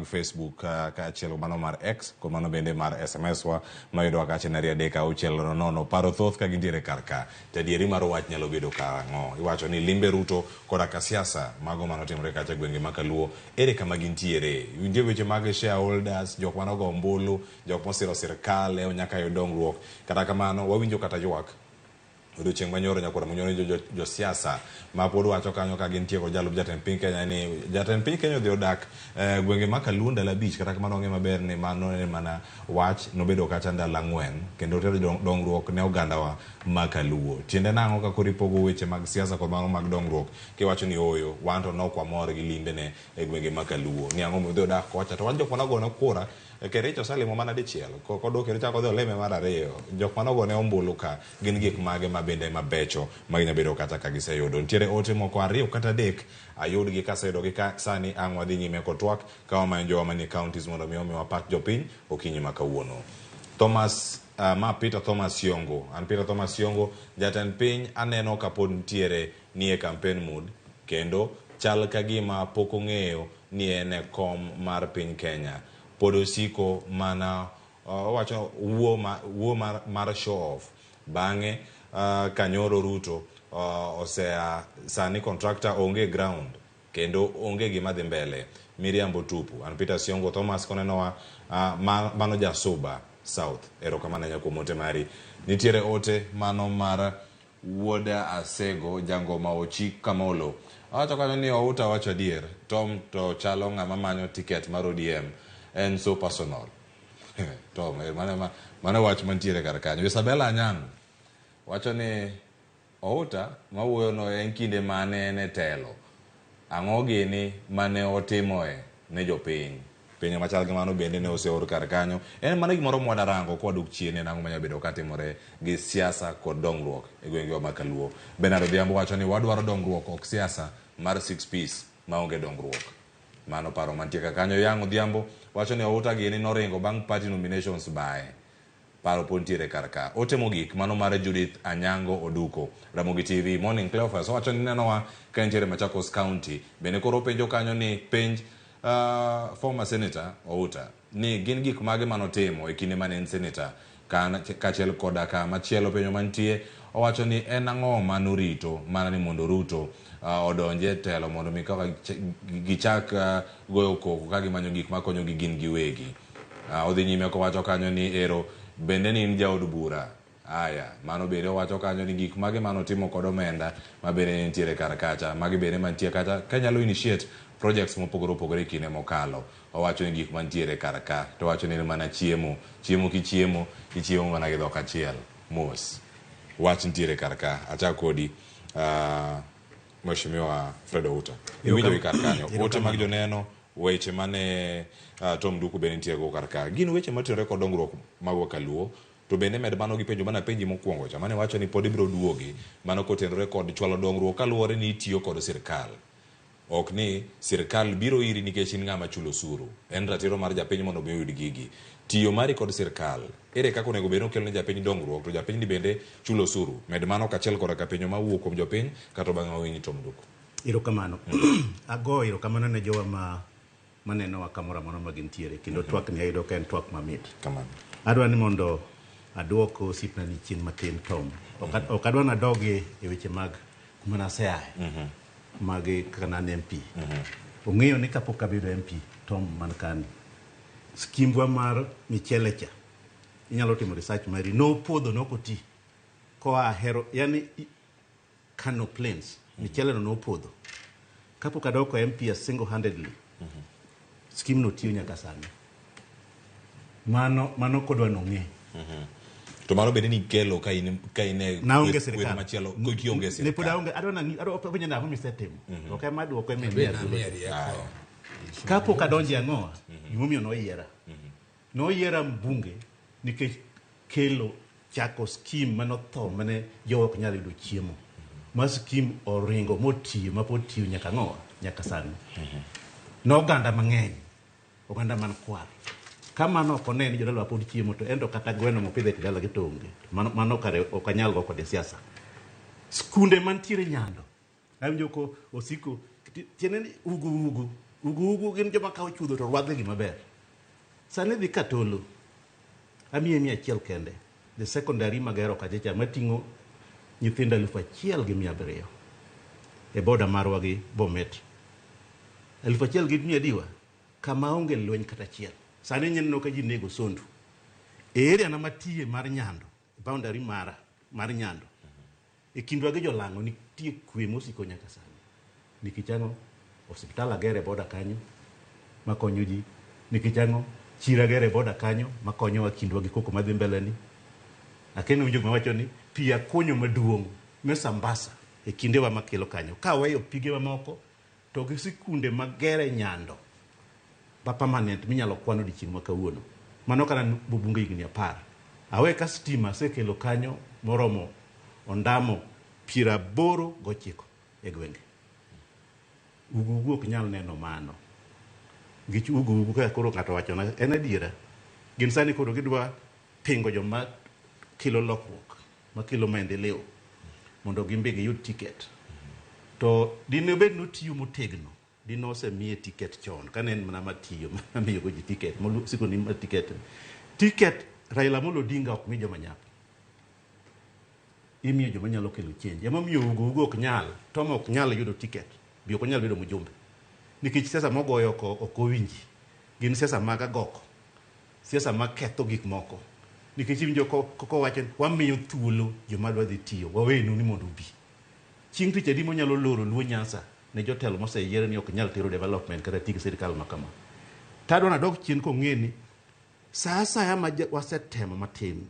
Facebook kaachiel mano mar X kod mano bende mar SMS wa mayudowa kacha en 23600. Paro thoth ka gintiere kar ka. To adieri mar wach nyalo bedo karang'o? Iwacho ni limbe Ruto koda ka siasa mago manotimore kacha e gwenge ma Kaluo ere kama gintiere? Nitie weche mag shareholders, jok mane ogo ombulu, jok mosiro sirkal e nyaka yud dongruok. Kata kamano wawinjo kata ywak odiochieng' manyoro nyakwar Munyoro ni josiasa ma pod wacho kanyo ka gintie kod jalup jatend piny Kenya ni jatend piny Kenya odhi odak e gwenge ma Kaluo ndalo abich kata kamano wang'e maber ni mano en mana wach nobedo kacha ndalo ang'wen kendo otero dongruok ne ogandawa ma Kaluo. Tiende nang'o ka koro ipogo weche mag siasa kod mago mag dongruok kiwacho ni ooyo wan to nok wamor gi limbene e gwenge ma Kaluo ni ang'o momiyo odhi odak kocha to wan jok mane ogone kura Kericho oselimo mana dichiel, kodok kendo ochako odhi olime mar ariyo. Jok mane ogone ombulu ka gin gik mage ma bende mabecho ma ginya bedo kata ka giseyudo. Nitiere ote moko ariyo kata adek ayudgi kaseyudogi ka sani ang' wadhi nyime kod twak ka wamanyo jowa manie counties mondo mi omiwa pach jopiny okinyi ma kawuono. Thomas ma Peter Thomas Siongo. An Peter Thomas Siongo, jatend piny aneno ka pod nitiere nie campaign mood kendo chal ka gima pok ong'eyo ni en e kom mar piny Kenya. Pod osiko mana owacho wuo ma, wuo mar, mar show off. Bang'e ka nyoro Ruto osea sani contractor onge ground kendo onge gima dhi mbele. Miriambo tupu. An Peter Siongo Thomas konenowa ma, mano ja Suba South. Erokamano ahinya kuom ote mari. Nitiere ote mano mar Wuod Asego, Jangoma Ochi Kamolo. Owacho kanyo ni Outa wacho adier, Tom to chalo ng'ama manyo ticket mar ODM. En so personal. Tom, eh, mano, mano wach mantiere kar kanyo. Isabella Anyango wacho ni Outa mawuoyono en kinde mane en e telo. Ang'o gini mane otimoe ne jopiny? Penjo machal gi mano bende ne oseor kar kanyo. En mana gimoro mwadarango kwadok chien en ang'o manyalo bedo katimore gi siasa kod dongruok e gwengewa ma Kaluo. Bernard Odhiambo wacho ni wadwaro dongruok ok siasa mar six piece maonge dongruok. Mano paro mantie ka kanyo. Young Odhiambo wacho ni Outa gini noringo bang' party nominations bae. Paro pod nitiere kar ka. Ote mogik mano mar Judith Anyango Oduko, Ramogi TV, Morning Cleophas owacho ni nenowa ka entiere Machakos County. Bende koro openjo kanyo ni penj uh, former senator Outa ni gin gik mage manotimo e kinde mane en senator kaachiel koda ka machielo penjo mantie owacho ni en ang'o manorito mana ni mondo Ruto uh, odonje telo mondo mi kaka gichak uh, goyo koko ka gimanyo gik makonyogi gin giwegi. Ah, odhi nyime kowacho kanyo ni ero bende ni in jaod bura. Aya, mano bende owacho kanyo ni gik mage mane otimo kod omenda ma bende ne nitiere kar kacha, magi bende mantie kacha kanyalo initiate projects mopogore opogore e kinde mokalo. Owacho ni gik mantiere kar ka, to owacho ni en mana chiemo. Chiemo kichiemo, ichiemo mana gi dhok achiel. Mos. Wach nitiere kar ka. Achak kodi. Uh, Mheshimiwa Fred Outa. Iwinjo gi kar kanyo. Ote mag joneno Weche mane Tom Nduku bende nitie go kar ka gin weche matenore kod dongruok magwa kaluo to bende med mano gi penjo mane apenji mokuongo cha mane iwacho ni pod ibiro duogi mano kotenore kod chwalo dongruok kaluwore ni itiyo kod sirkal ok ni sirkal biro iri nikech in ng'ama chulo osuru en ratiro mar japiny mondo mi oyud gigi tiyo mari kod sirkal ere kaka onego bed ni okelo ne japiny dongruok to japiny ni bende chulo osuru med mano kachiel koda ka penjo mawuok kuom jopiny kato bang'e wawinj Tom Nduku. Erokamano. Ago erokamano ne jowa ma manenowa kamoro amora ma gintiere kendo mm -hmm. twak ni ayudo ka en twak mamit. Kamano. Adwa ni mondo aduok osiepna ni chien matin Tom. Ok mm -hmm. ok adwa nadogi e weche mag kuma naseaye. Mm -hmm. Mag kaka ne an MP. Mm -hmm. Ong'eyo ni kapok abedo MP Tom man kani. Skimbwa mar michele cha inyalo timo research mari nopodho nokoti koa hero yani Kano Plains, michele no nopodho. Kapok adoko MP single handedly, scheme no tiyo nyaka sani. Mano mano kodwa nong'e. To mano bende nikelo ka in ka in e Naonge kweth sirkal. machielo ko kionge Ne pod sirkal. aonge adwa nang'i adwa penjo nang'o misetimo. To ok ema duoko ema Be imiya namiya thuolo. rieko. Kapok adonjo e ang'owa, gimomiyo noyiera. Noyiera mbunge nikech kelo chako scheme mane otho mane jowa ok nyal yudo chiemo. Ma scheme oringo motiyo ma pod tiyo nyaka ang'owa nyaka sani. Ne oganda mang'eny, oganda man kwar. Ka mano ok one ni jodalawa pod chiemo to ento kata gweno mopidho e dalagi to onge. Mano, mano kare ok anyal go kode siasa. Skunde mantiere Nyando, awinjo ko osiko tiende ni ugu ugu Ugu ugu gin joma kawo chudho to rwadhe gima ber. Sani dhi Katolo, amiye 100 kende. The secondary magero kacha cha mating'o nyithindo 1700 e boda marwa gi Bomet. 1100 adiwa kama onge lweny kata achiel. Sani ineno ka ji nego Sondu. E area na matiye mar Nyando, boundary mara mar Nyando. E kindwa gi jolang'o nitie kwe mosiko nyaka sani. Nikech ang'o? Osiptal agero e boda kanyo makonyo ji. Nikech ang'o? Chiro agero e boda kanyo makonyowa kindwa gi koko madhi mbele ni. Akeno winjo gima wacho ni pi akunyo maduong' me Sambasa e kindewa makelo kanyo. Kaweyo pigewa moko to gi sikunde magere Nyando ma permanent minyalo kwan odiochieng' ma kawuono. Mano kata an bubunge higni 10. Awe ka stima asekelo kanyo moromo ondamo 89 e gwenge. Ugu ugu ok nyal neno mano. Nikech ugu ugu kaka koro ng'ato wachona en adiera. Gin sani koro gidwa pingo joma kelo lokruok, makelo maendeleo mondo gin be giyud ticket. To dine obed ni otiyo motegno, dine osemiye ticket chon kane en mana matiyo mamiyogo ji ticket, mosiko ni ma ticket. Ticket Raila Amolo Odinga ok mi joma nyap. Imiyo joma nyalo kelo change. Emomiyo Ugo Ugo ok nyal, Tom ok nyal yudo ticket, bi ok onyal bedo mjumbe. Nikech siasa mogoyo ok owinji. Gin siasa mag agoko. Siasa maketho gik moko. Nikech iwinjo kowacho ni wamiyo thuolo joma dwa dhi tiyo, wawenu ni mondo ubi. Chieng' tich adi monyalo loro Luo Nyanza ne jotelo moseyier ni ok nyal tero development kata tij sirkal ma kama. To adwa nadog chien kong'e ni sa asaya ma wasetemo matin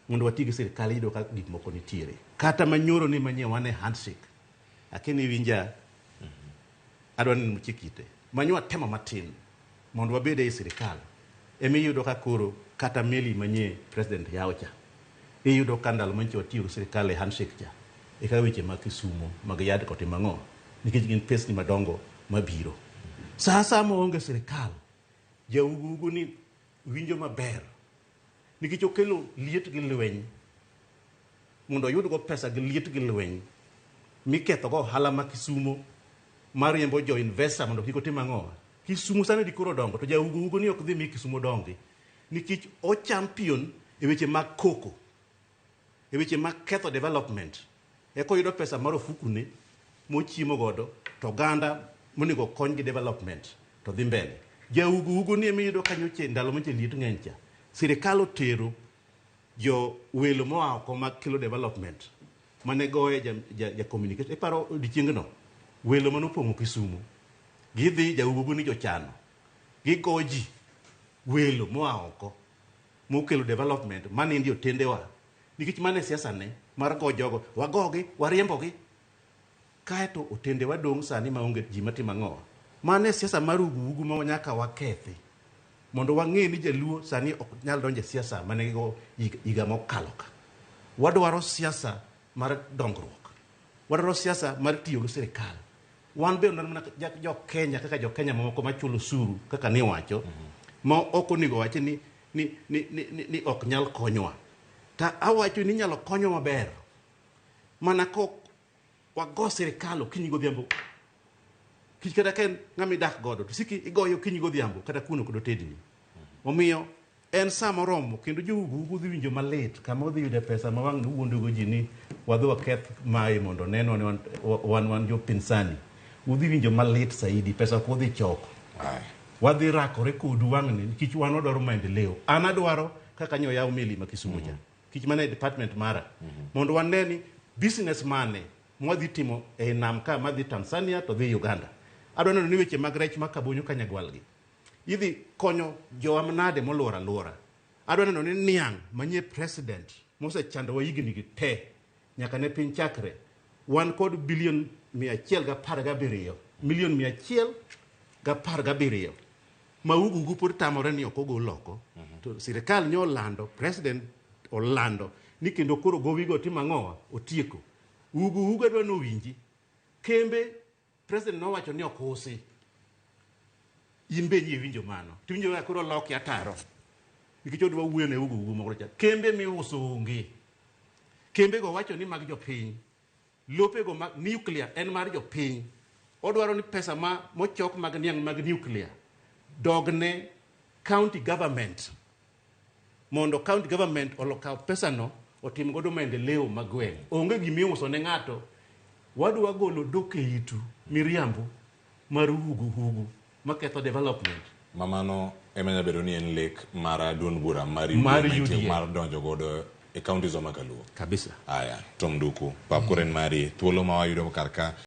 mondo wati gi sirkal iyudo ka gik moko nitiere. Kata manyoro ni manyie wan e handshake. Akia ni iwinja adwa ni muchik ite. Manyo watemo matin mondo wabed ei sirkal. Ema iyudo ka koro kata meli manyie president yawo cha. Iyudo ka ndalo manyicha watiyo gi sirkal e handshake cha. Eka weche mag Kisumo mag yad kod timo ang'o nikech gin pesni madongo mabiro. Sa asaya ma onge sirkal, ja ugu ugu ni winjo maber nikech okelo liet gi lweny mondo oyudgo pesa gi liet gi lweny mikethogo ohala ma Kisumo mariembo jo investor mondo kik otim ang'o. Kisumo sani di koro dongo to ja ugu ugu ni ok dhi mi Kisumo dongi nikech o champion e weche mag koko, e weche mag ketho development. Eka oyudo pesa mar ofukune mochiemo godo to oganda monego okony gi development to dhi mbele. Ja ugu ugu ni ema iyudo kanyo che ndalo manche liet ng'eny cha. Sirikal otero jo welo moa oko mag kelo development mane goye ja communication. Iparo odiochiengno welo mane opong'o Kisumo gidhi ja ugu ugu ni jochano gigo ji welo moa oko mokelo development manindi otendewa nikech mane siasa ne mar go jogo wagogi wariembogi kaeto otendewa dong' sani maonge ji matimo ang'o. Mane siasa mar ugu ugu ma nyaka wakethi mondo wang'e ni jaluo sani ok nyal donjo e siasa mane gigo higa mokalo ka. Wadwaro siasa mar dongruok, wadwaro siasa mar tiyo gi sirikal. Wan be wan mana jo Kenya kaka jo Kenya mamoko machulo osuru kaka niwacho ma ok onego wachi ni ok nyal konywa. Ta awacho ni inyalo konywa maber mana kok wago sirikal okinyi godhiambo. Kich kata ka en ng'ama idak godo to siki igoyo okinyi godhiambo kata kuno kod otedni. Omiyo en sa moromo kendo jo ugu ugu dhi winjo malit kama odhi yude pesa ma wang' wuondogo ji ni wadhi waketh mae mondo nenwa ni wan jopinsani. Udhi winjo malit saidi, pesa ok udhi choko. Wadhi rakore kodu wang'ni nikech wan wadwaro maendeleo. An adwaro kaka nyo yaw meli ma Kisumu cha. Kich mana e department mara. Mondo wane ni business mane mwadhi timo e nam ka madhi Tanzania to dhi Uganda. Adwa neno ni weche mag rech ma Kabonyo Kanyagwal gi. Idhi konyo jowa manade moluoro aluora. Adwa neno ni niang' manyie president mosechandowa higni gi te nyaka ne piny chakre wan kod bilion 117, milion 117 ma ugu ugu pod tamore ni ok ogol oko. To sirikal nyo olando, president olando ni kendo koro gowigo timo ang'owa otieko. Ugu ugu adwa ni owinji. Kembe president nowacho ni ok usi. In be iwinjo mano. Tiwinjo kaka koro loki ataro. Nikech odwa wuoyo ne ugu ugu moko cha. Kembe miuso onge. Kembe go wacho ni mag jopiny. Lopego mag nuclear en mar jopiny. Odwaro ni pesa ma mochok mag niang' mag nuclear dogne county government mondo county government olokaw pesano otim godo maendeleo mag gweng'. Onge gima iuso ne ng'ato. Wadwa golo dhok e itu miriambo mar hugu hugu maketho development. Ma mano ema nyalo bedo ni en lek mar duond bura mar UDA Mar mantie UDA. mar donjo godo e counties wa ma kaluo. Kabisa. Aya, Tom Nduku, pap koro en mari, thuolo ma wayudo kar ka.